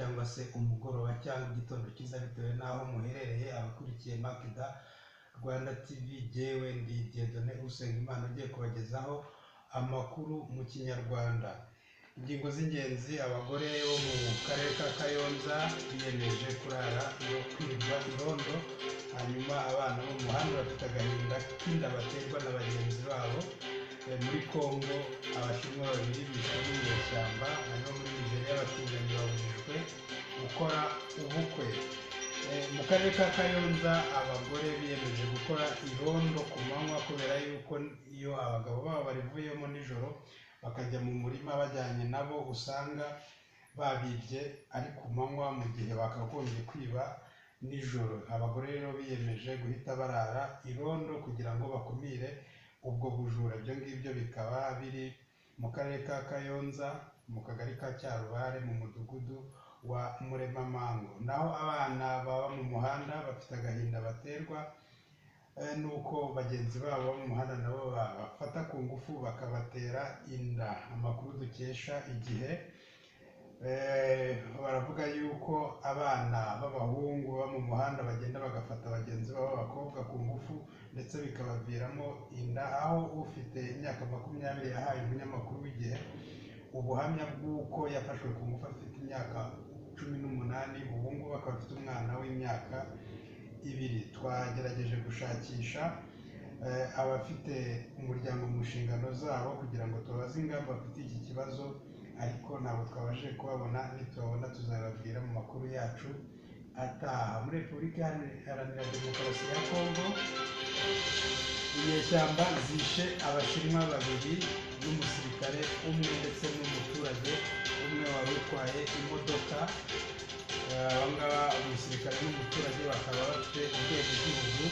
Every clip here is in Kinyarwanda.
Cyangwa se umugoroba cyangwa igitondo cyiza, bitewe n'aho muherereye. Abakurikiye Makida Rwanda TV, jyewe ndi Dieudonné Usengimana ugiye kubagezaho amakuru mu Kinyarwanda. Ingingo z'ingenzi: abagore bo mu karere ka Kayonza biyemeje kurara iyo kwirirwa irondo, hanyuma abana bo mu muhanda bafite agahinda k'inda baterwa na bagenzi babo. Muri Congo Abashinwa babiri bishwe n'inyeshyamba, hanyuma muri Nigeria abatinganyi babujijwe gukora ubukwe. Mu karere ka Kayonza abagore biyemeje gukora irondo ku manywa kubera yuko iyo abagabo babo barivuyemo nijoro bakajya mu murima bajyanye nabo, usanga babibye ari ku manywa mu gihe bakagombye kwiba nijoro. Abagore rero biyemeje guhita barara irondo kugira ngo bakumire ubwo bujura. Ibyo ngibyo bikaba biri mu karere ka Kayonza, mu kagari ka Cyarubare, mu mudugudu wa Muremamango. Naho abana baba mu muhanda bafite agahinda baterwa nuko bagenzi babo bo mu muhanda nabo babafata ku ngufu bakabatera inda. Amakuru dukesha Igihe, baravuga yuko abana b'abahungu baba mu muhanda bagenda bagafata bagenzi babo b'abakobwa ku ngufu, ndetse bikabaviramo inda, aho ufite imyaka 20 yahaye umunyamakuru w'Igihe ubuhamya bw'uko yafashwe ku ngufu afite imyaka 18, ubu ngubu akaba afite umwana w'imyaka 2. Twagerageje gushakisha abafite umuryango mu nshingano zabo kugira ngo tubabaze ingamba bafitiye iki kibazo, ariko ntabwo twabashije kubabona. Nitubabona tuzababwira mu makuru yacu ataha. Muri Repubulika Iharanira Demokarasi ya Kongo inyeshyamba zishe Abashinwa babiri n'umusirikare umwe ndetse n'umuturage umwe wari utwaye imodoka. Aba ngaba, umusirikare n'umuturage, bakaba bafite ubwenegihugu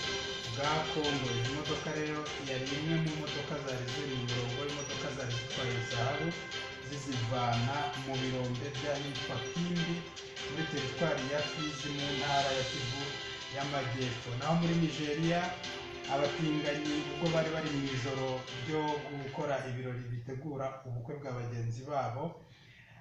bwa Kongo. Izi modoka rero yari imwe mu modoka zari ziri mu murongo w'imodoka zari zitwaye zahabu zizivana mu birombe by'ahitwa Kimbi muri teritwari ya Fizi mu ntara ya Kivu y'Amajyepfo. Naho muri Nigeria abatinganyi, ubwo bari bari mu ijoro ryo gukora ibirori bitegura ubukwe bwa bagenzi babo